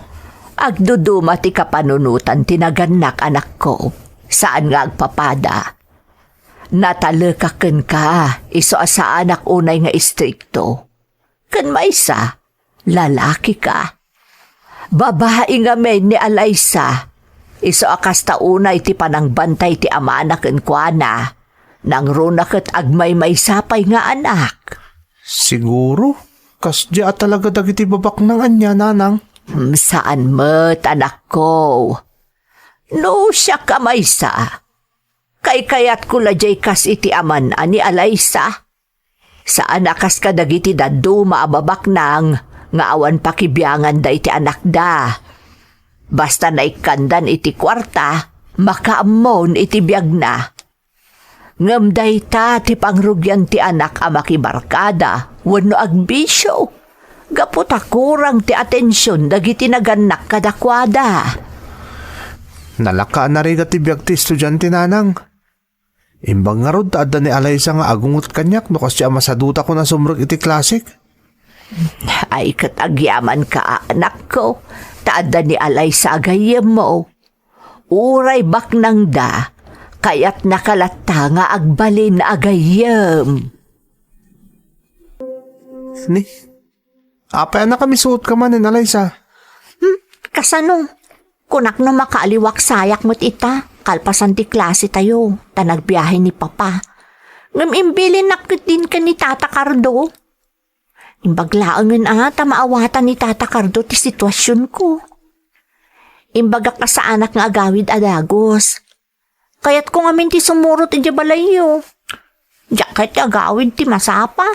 Agduduma ti kapanunotan ti nagannak, anakko. Saan nga agpapada. Natalekak kenka, isu a saanak unay nga istrikto. Ken maysa, lalakika. Babai ngamin ni Alaysa, isu a kasta unay ti panangbantay ti amana kenkuana, nangruna ket agmaymaysa pay nga anak. Siguro, kasdiay a talaga dagiti babaknang ania, nanang? Hmm, saan met, anakko. No siak a maysa, kaykayatko la diay kas iti aman a ni Alaysa. Saan a kas kadagiti dadduma a babaknang nga awan pakibianganda iti anakda. Basta naikkandan iti kuarta, makaammon iti biagna. Ngem dayta ti pangrugian ti anak a makibarkada wenno agbisio, gapu ta kurang ti atension dagiti nagannak kadakuada. Nalaka a narigat ti biag ti estudiante, nanang. Imbag ngarud ta adda ni Alaysa nga agungot kaniak no kasdiay a masadutakon a sumrek iti klasek. Ay, ket agyamanka, anakko, ta adda ni Alaysa a gayyemmo. Uray baknangda, kayatnaka latta nga agbalin a gayyem. Ni, apay a nakamisuotka manen, Alaysa? Hmm, kasano? Kunak no makaaliwak sayak met ita, kalpasan ti klasetayo, ta nagbiahe ni Papa. Ngem imbilinnak ketdin ken ni Tata Cardo. Imbag laengen a ta maawatan ni Tata Cardo ti situasionko. Imbagak a saanak nga agawid a dagus. Kayatko ngamin ti sumurot idiay balayyo. Diak kayat ti agawid ti masapa.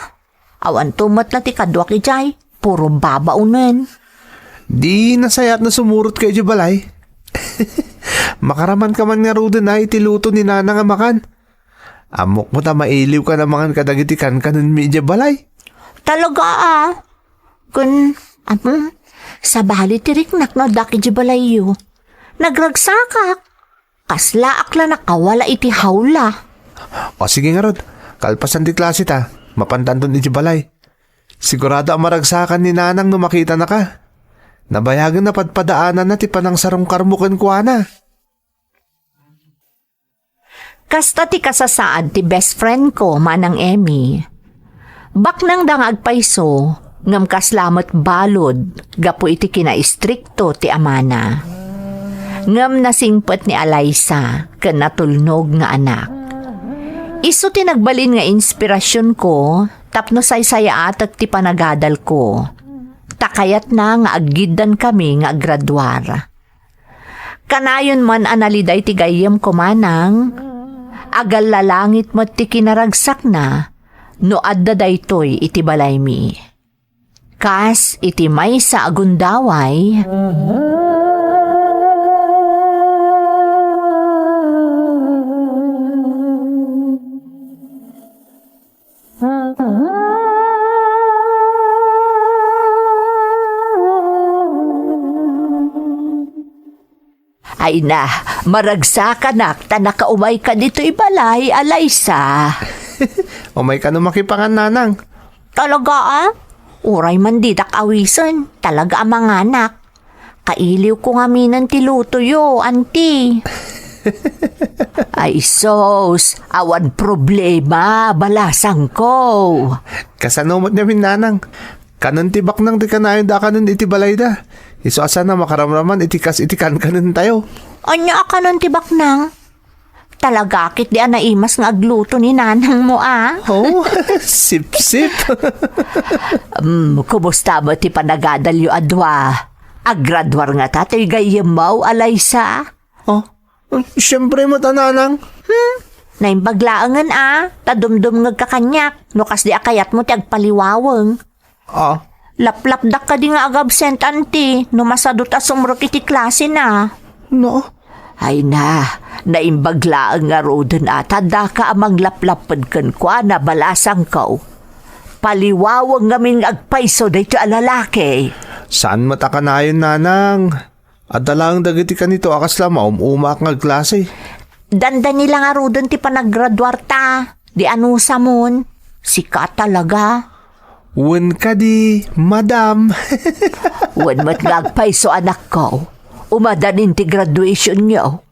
Awanto met la ti kaduak idiay. Puro babaonen. Di nasayaat no sumurotka idiay balay. Makaramanka man ngaruden a iti luto ni Nanang a makan. Ammok met a mailiwkan a mangan kadagiti kankanenmi idiay balay. Talaga a. Kun, amo, sabali ti riknak no addak idiay balayyo. Nagragsakak. Kaslaak la nakawala iti hawla. O sige ngarud, kalpasan ti klase ta, mapantanton idiay balay. Sigurado a maragsakan ni Nanang no makitanaka. Nabayagen a padpadaananna ti panangsarungkarmo kenkuana. Kasta ti kasasaad ti best friend ko, Manang Emmy. Baknangda nga agpayso, ngem kasla met balud gapu iti kinaistrikto ti amana. Ngem nasingpet ni Alaysa ken natulnog nga anak. Isu ti nagbalin nga inspirasionko tapno saysayaatek ti panagadalko. Ta kayatna nga aggiddankami nga aggraduar. Kanayon man a naliday ti gayyemko, Manang. Agallalangit met ti kinaragsakna no adda daytoy iti balaymi. Kas iti maysa a gundaway, Ay na, maragsakanak ta nakaumayka ditoy balay, Alaysa. Umayka no makipangan, nanang. Talaga, a? Uray man didak awisen, talaga a manganak. Kailiwko ngaminen ti lutoyo, anti. Ay sus, awan problema, balasangko. Kasano met ngamin, nanang? Kanen ti baknang ti kanayon da kanen iti balayda. Isu a saan a makaramraman iti kas iti kankanentayo. Ania a kanen ti baknang? Talaga ket di a naimas nga agluto ni nanangmo, a? Oh, sipsip. Mm, kumusta met ti panagadalyo a dua? Aggraduar ngata toy gayyemmo, Alaysa? Oh, siyempre met a, nanang. Hmm? Naimbag laengen, a, ta dumdumngegka kaniak no kasdi a kayatmo ti agpaliwaweng. Ah? Laplapdak kadi nga agabsent, anti, no masado ta sumrek iti klasena? No. Ay na, naimbag laeng ngaruden a ta addaka a manglaplapped kenkuana, balasangko. Paliwaweng ngamin nga agpayso daytoy a lalaki. Saan met a kanayon, nanang? Adda laeng dagiti kanito a kasla maum-umaak nga agklase. Dandani la ngaruden ti panaggraduarta, di anusamon. Sika talaga. Wen kadi, madam. Wen met nga agpayso, anakko. Umadanin ti graduationyo.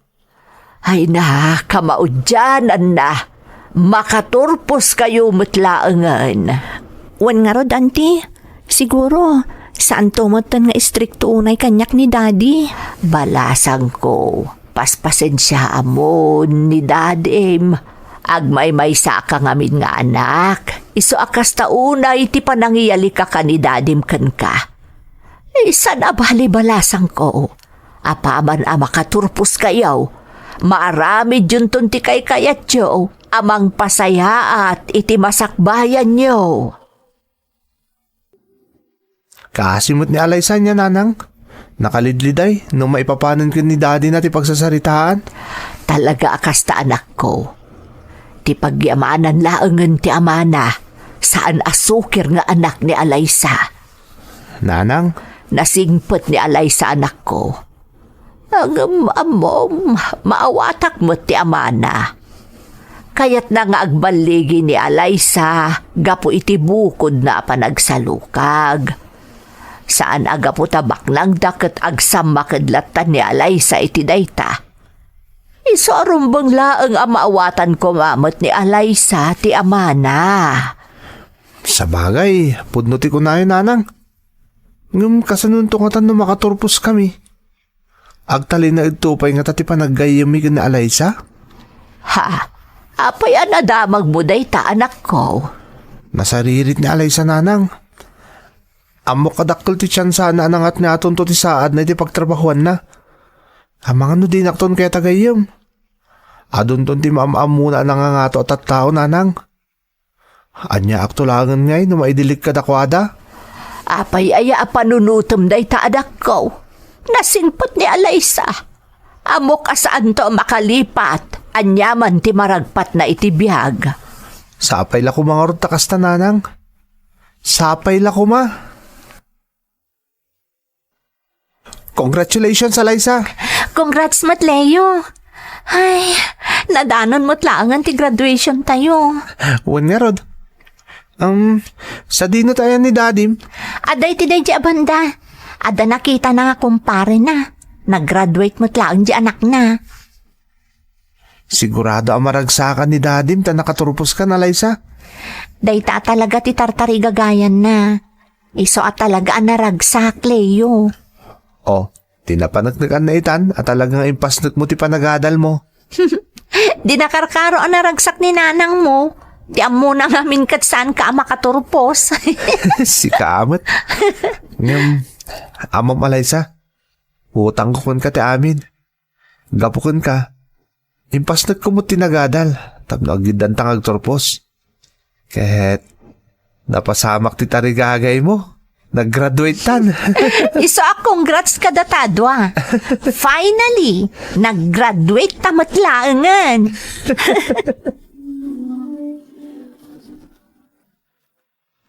Ay na, kamaudian, anna. Makaturposkayo met laengen. Wen ngarud, anti, siguro, saanto metten nga istrikto unay kaniak ni Daddy. Balasangko, paspasensiaamon ni Dadim. Agmaymaysaka ngamin nga anak. Isu a kasta unay ti panangiyalika ken ni Dadim kenka. Saan a bali, balasangko. Apaman a makaturposkayo, maaramidyonton ti kaykayatyo a mangpasayaat iti masakbayanyo. Kaasi met ni Alaysa ania, nanang? Nakalidliday no maipapanen ken ni dadina ti pagsasaritaan. Talaga a kasta, anakko. Ti pagyamanan laengen ti amana, saan a sukir nga anak ni Alaysa. Nanang? Nasingpet ni Alaysa, anakko. Ngem ammom, maawatak met ti amana. Kayatna nga agballigi ni Alaysa gapu iti bukodna a panagsalukag. Saan a gapu ta baknangda ket agsammaked latta ni Alaysa iti dayta. Isu a rumbeng laeng a maawatan koma met ni Alaysa ti amana. Sabagay, pudno ti kunayo, nanang. Ngem kasanonto ngatan no makaturposkami? Agtalinaedto pay ngata ti panaggayyemmi ken ni Alaysa? Ha? Apay a nadamagmo dayta, anakko? Nasaririt ni Alaysa, nanang. Ammok a dakkel ti tiansana a nangatngatonto ti saadna iti pagtrabahuanna. Amangan no dinakton kayat agayyem. Adunton ti maam-ammona a nangangato a tattao, nanang. Aniaakto laengen ngay no maidilik kadakuada? Apay aya a panunotem dayta, anakko? Nasingpet ni Alaysa. Ammok a saanto a makalipat, aniaman ti maragpatna iti biag. Sapay la koma ngarud ta kasta, nanang. Sapay la koma. Congratulations, Alaysa! Congrats met, Leo! Ay, nadanon met laengen ti graduation tayo. Wen ngarud. Um, sadino tayo ni Dadim? Adda iti daydi a banda. Adda nakitana nga kumparena. Nag-graduate met laeng di anakna. Sigurado a maragsakan ni Dadim ta nakaturposkan, Alaysa. Dayta a talaga ti tartarigagayanna. Isu a talaga a naragsak, Leo. Oh, ti napaneknekanna itan a talaga nga impasnekmo ti panagadalmo. Di nakarkaro a naragsak ni nanangmo. Ti ammona ngamin ket saanka a makaturpos. Sika met. Ngem, ammom, Alaysa, utangko kenka ti amin. Gapu kenka, impasnekko met ti nagadal tapno aggiddanta nga agturpos. Ket napasamak ti tarigagaymo. Nag-graduate tan. Isu a congrats kadata a dua. Finally, nag-graduate ta met laengen.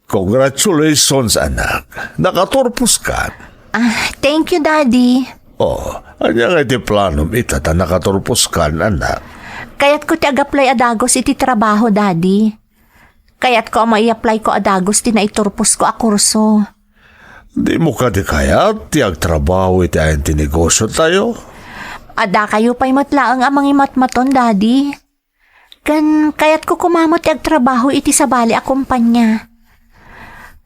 Congratulations, anak. Nakaturpos ka. Ah, thank you, Daddy. Oh, ania nga iti planom ita ta nakaturposkan, anak? Kayatko ti ag-apply a dagus iti trabaho, Daddy. Kayatko a mai-applyko a dagus ti naiturposko a kurso. Dimo kadi kayat ti agtrabaho iti ayan ti negosiotayo? Adda kayo pay met laeng a mangimatmaton, Daddy. Ken kayatko koma met ti agtrabaho iti sabali a kompania.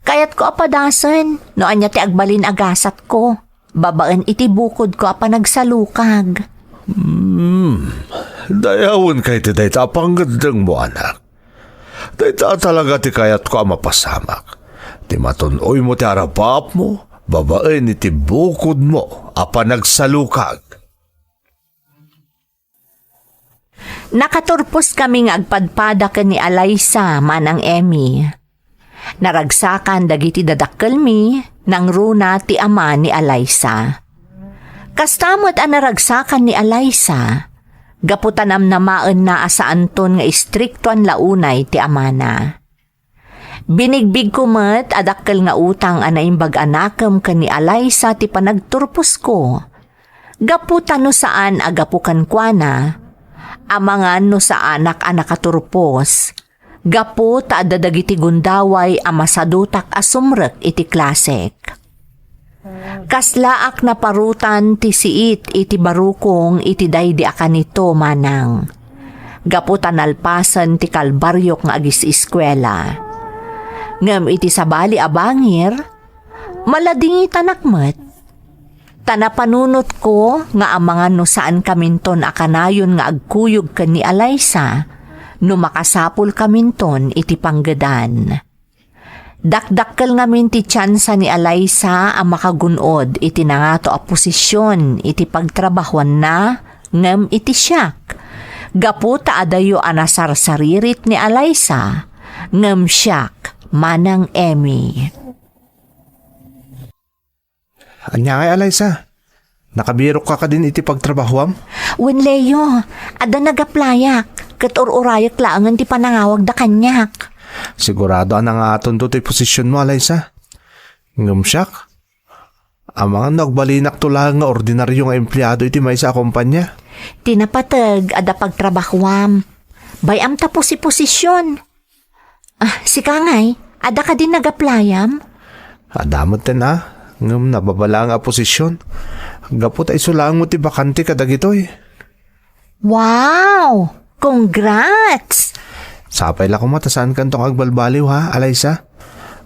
Kayatko a padasen no ania ti agbalin a gasatko babaen iti bukodko a panagsalukag. Hmm, dayawenka iti dayta a pangngeddengmo, anak. Dayta talaga ti kayatko a mapasamak. Ti matun-oymo ti arapaapmo babaen iti bukodmo a panagsalukag. Nakaturposkami nga agpadpada ken ni Alaysa, Manang Emmy. Naragsakan dagiti dadakkelmi, nangruna ti ama ni Alaysa. Kasta met a naragsakan ni Alaysa, gapu ta namnamaenna a saanton nga istriktoan la unay ti amana. Binigbigko met a dakkel nga utang a naimbag a nakem ken ni Alaysa ti panagturposko. Gapu ta no saan a gapu kenkuana, amangan no saanak a nakaturpos, gapu ta adda dagiti gundaway a masadutak a sumrek iti klasek. Kaslaak naparutan ti siit iti barukong iti daydi a kanito, manang. Gapu ta nalpasen ti kalbariok nga agis-eskuela. Ngem iti sabali a bangir, maladingitanak met. Ta napanunotko nga amangan no saankaminton a kanayon nga agkuyog ken ni Alaysa no makasapulkaminton iti panggedan. Dakdakkel ngamin ti tiansa ni Alaysa a makagun-od iti nangato a posision iti pagtrabahuanna ngem iti siak. Gapu ta adayo a nasarsaririt ni Alaysa ngem siak, Manang Emmy. Ania ngay, Alaysa? Nakabirokka kadin iti pagtrabahuam? Wen, Leo, adda nag-applyak, ket ur-urayek laengen ti panangawagda kaniak. Sigurado a nangatonto ti posisionmo, Alaysa. Ngem siak, amangan no agbalinakto laeng nga ordinario nga empleado iti maysa a kompania. Ti napateg, adda pagtrabahuam. Bay-am ta posi-posision. Ah, sika ngay, adda kadi nag-applyam? Adda metten a, ngem nababa laeng a posision. Gapu ta isu laeng met ti bakante kadagitoy. Wow! Congrats! Sapay la koma ta saankanto nga agbalbaliw, ha, Alaysa?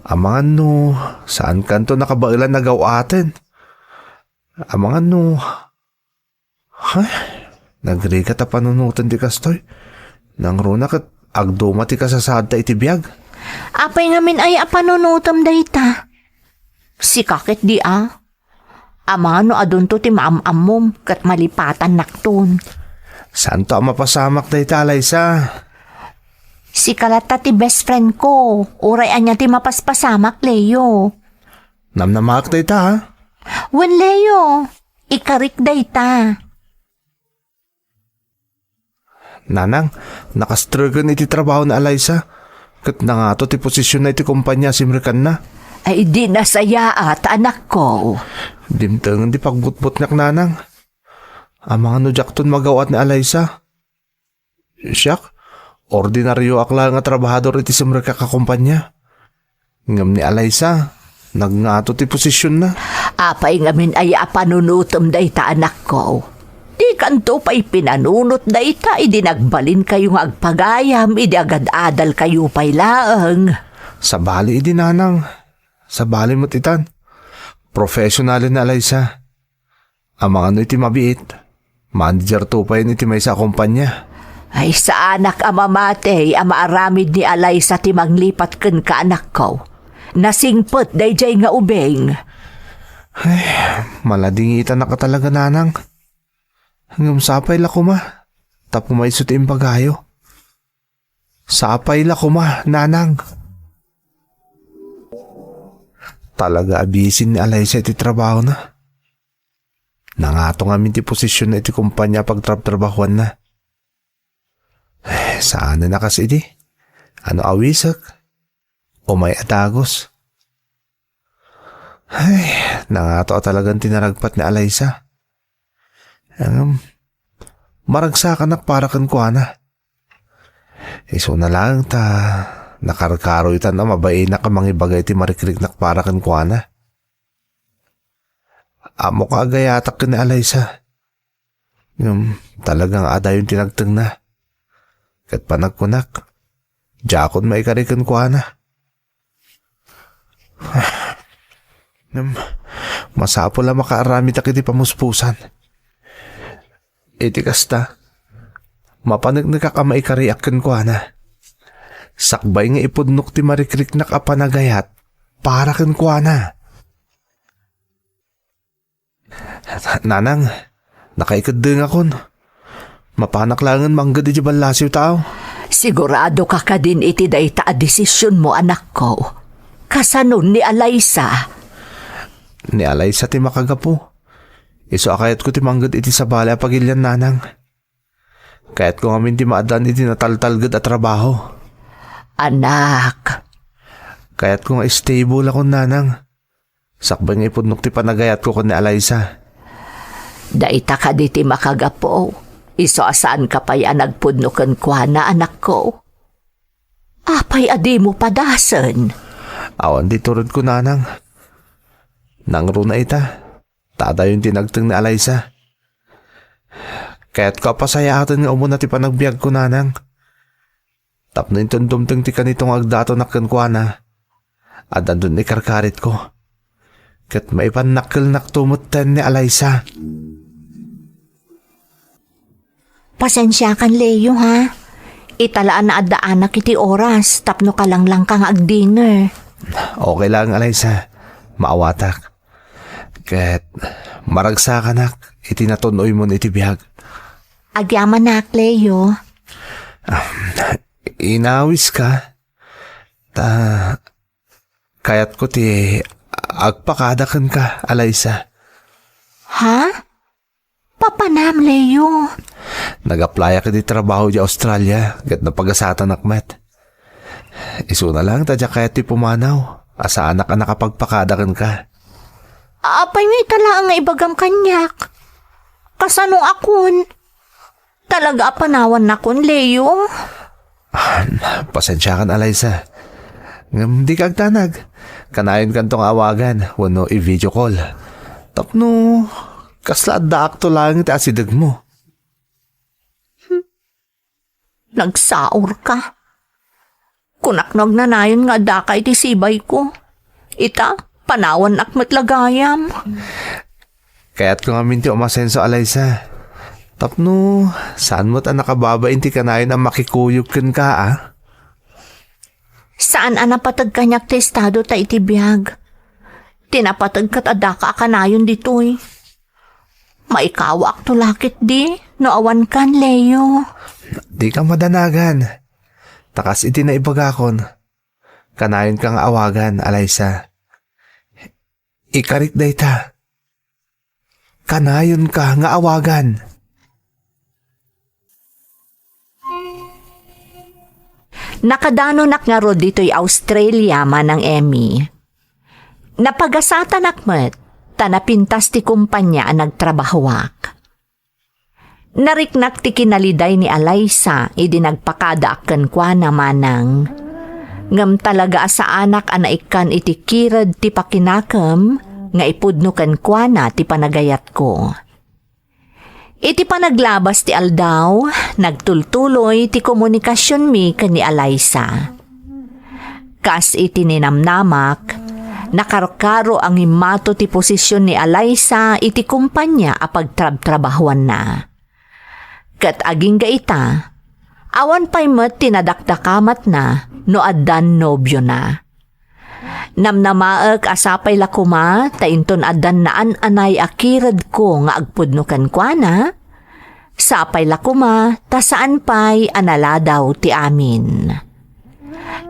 Amangan no saankanto nakabaelan a gaw-aten. Amangan no Ay, nagrigat a panunoten ti kastoy. Nangruna ket agduma ti kasasaadta iti biag. Apay ngamin aya a panunotem dayta? Sika ket di a. Amangan no adunto ti maam-ammom ket malipatannakton. Saanto a mapasamak dayta, Alaysa. Sika latta ti best friend ko. Uray ania ti mapaspasamak, Leo. Namnamaak dayta, ha? Wen, Leo. Ikarik dayta. Nanang, nakastreken iti trabaho ni Alaysa, ket nangato ti posisionna iti kompania a simrekanna. Ay, di nasayaat, anakko. Dimtengen ti pagbutbutngak, nanang. Amangan no diakton magaw-at ni Alaysa. Siak, ordinarioak laeng a trabahador iti simrekak a kompania. Ngem ni Alaysa, nagngato ti posisionna. Apay ngamin aya a panunotem dayta, anakko? Dikanto pay pinanunot dayta idi nagbalinkayo nga agpagayam idi agad-adalkayo pay laeng. Sabali idi, nanang. Sabali met itan. Professional ni Alaysa. Amangan no iti mabiit, manager to payen iti maysa a kompania. Ay, saanak a mamati a maaramid ni Alaysa ti manglipat kenka, anakko. Nasingpet daydiay nga ubing. Ay, maladingitanak a talaga, nanang. Ngem sapay la koma, ta pumayso ti imbagayo. Sapay la koma, nanang. Talaga a busy ni Alaysa iti trabahona. Nangato ngamin ti posisionna iti kompania a pagtrabtrabahuanna. Eh, saanen a kas idi. Ano awisek? Umay a dagus. Ay, nangato a talagan ti naragpat ni Alaysa. Ngem, maragsakanak para kenkuana. Isuna laeng ta nakarkaroytan a mabainak a mangibaga iti marikriknak para kenkuana. Ammok a agayatak ken ni Alaysa. Ngem, talaga nga adayon ti nagtengna. Ket panagkunak, diakon maikari kenkuana. Ngem, masapul a makaaramidak iti pamuspusan. Iti kasta, mapaneknekak a maikariak kenkuana. Sakbay nga ipudnok ti marikriknak a panagayat para kenkuana. Nanang, nakaikeddengakon. Mapanak laengen mangged iti ballasiw tao. Sigurado ka kadin iti dayta a desisionmo, anakko? Kasanon ni Alaysa? Ni Alaysa ti makagapu. Isu a kayatko ti mangged iti sabali a pagilian, nanang. Kayatko ngamin ti maaddaan iti nataltalged a trabaho. Anak. Kayatko nga stable akon, nanang. Sakbay nga ipudnok ti panagayatko ken ni Alaysa. Dayta kadi ti makagapu. Isu a saanka pay a nagpudno kenkuana, anakko. Apay a dimo padasen? Awan ti turedko, nanang. Nangruna ita. Ta adayon ti nagteng ni Alaysa. Kayatko a pasayaaten nga umuna ti panagbiagko, nanang. Tapno inton dumteng ti kanito nga agdatonak kenkuana, addanto ni karkaritko. Ket maipannakkelnakto metten ni Alaysa. Pasensiakan, Leo, ha? Ita la a naaddaanak iti oras tapno kalanglangka nga agdinner. Okay lang, Alaysa. Maawatak. Ket maragsakanak iti natun-oymon iti biag. Agyamanak, Leo. Inawiska? Ta kayatko ti agpakada kenka, Alaysa. Ha? Papanam, Leo? Nag-applyak iti trabaho idiay Australia, ket napagasatanak met. Isuna laeng ta diak kayat ti pumanaw, a saanak a nakapagpakada kenka. Apay nga ita laeng nga ibagam kaniak? Kasanongakon? Talaga a panawannakon, Leo? Ah, pasensiakan, Alaysa. Ngem dika agdanag. Kanayonkanto nga awagan wenno i-video call. Tapno kasla addaakto laeng iti asidegmo. Nagsaurka. Kunak no agnanayon nga addaka iti sibayko. Ita, panawannak met la gayam. Kayatko ngamin ti umasenso, Alaysa. Tapno saan met a nakababain ti kanayon a makikuyog kenka, a? Saan a napateg kaniak ti estado ta iti biag. Ti napateg ket addaka a kanayon ditoy. Maikawaakto la ketdi no awankan, Leo. Dika madanagan. Ta kas iti naibagakon, kanayonka nga awagan, Alaysa. Ikarik dayta. Kanayonka nga awagan. Nakadanonak ngarud ditoy Australia, Manang Emmy. Napagasatanak met, ta napintas ti kumpanya a nagtrabahoak. Nariknak ti kinaliday ni Alaysa idi nagpakadaak kenkuana, Manang. Ngem talaga a saanak a naikkan iti kired ti pakinakem nga ipudno kenkuana ti panagayatko. Iti panaglabas ti aldaw, nagtultuloy ti komunikasionmi ken ni Alaysa. Kas iti ninamnamak, nakarkaro a ngimmato ti posision ni Alaysa iti kumpanya a pagtrabtrabahuanna. Ket agingga ita, awan pay met ti nadakdakamatna no addan nobiona. Namnamaek a sapay la koma ta inton addan naan-anay a kiredko nga agpudno kenkuana, sapay la koma ta saan pay a naladaw ti amin.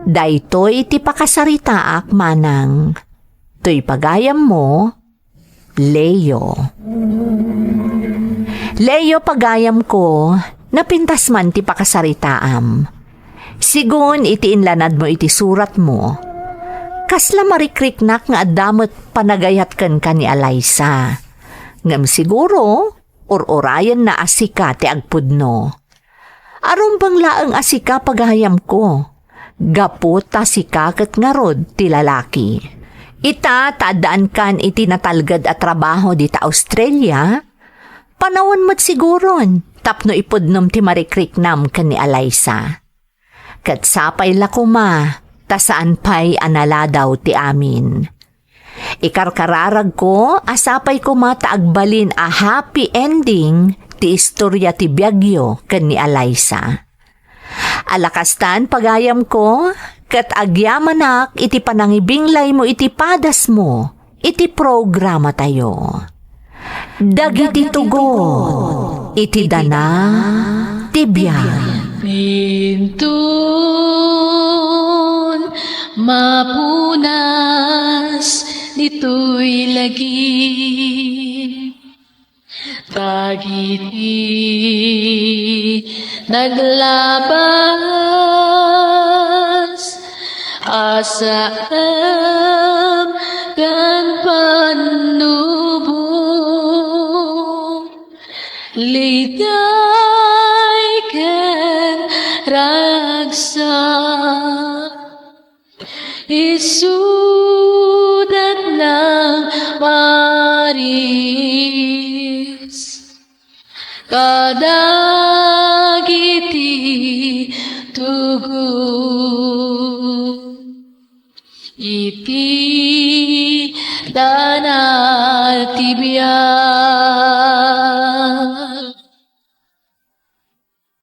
Daytoy ti pakasaritaak, Manang. Toy pagayammo, Leo. Leo, pagayamko, napintas man ti pakasaritaam. Sigun iti inlanadmo iti suratmo, kasla marikriknak nga adda met panagayat kenka ni Alaysa. Ngem siguro, Ur-urayenna a sika ti agpudno. Arumbeng laeng a sika, pagayamko, gapu ta sika ket ngarud ti lalaki. Ita ta addaankan iti natalged a trabaho dita Australia, panawen met siguron tapno ipudnom ti marikriknam ken ni Alaysa. Ket sapay la koma, ta saan pay a naladaw ti amin. Ikarkararagko a sapay koma ta agbalin a happy ending ti istoria ti biagyo ken ni Alaysa. Ala kastan, pagayamko, ket agyamanak iti panangibinglaymo iti padasmo iti programatayo. Dagiti tugot iti dana ti biag. Inton mapunas ditoy lagi, dagiti naglabas a saem ken pannubo, ligay ken ragsak. Isudat nang maris kadagiti tugot iti dana ti biag.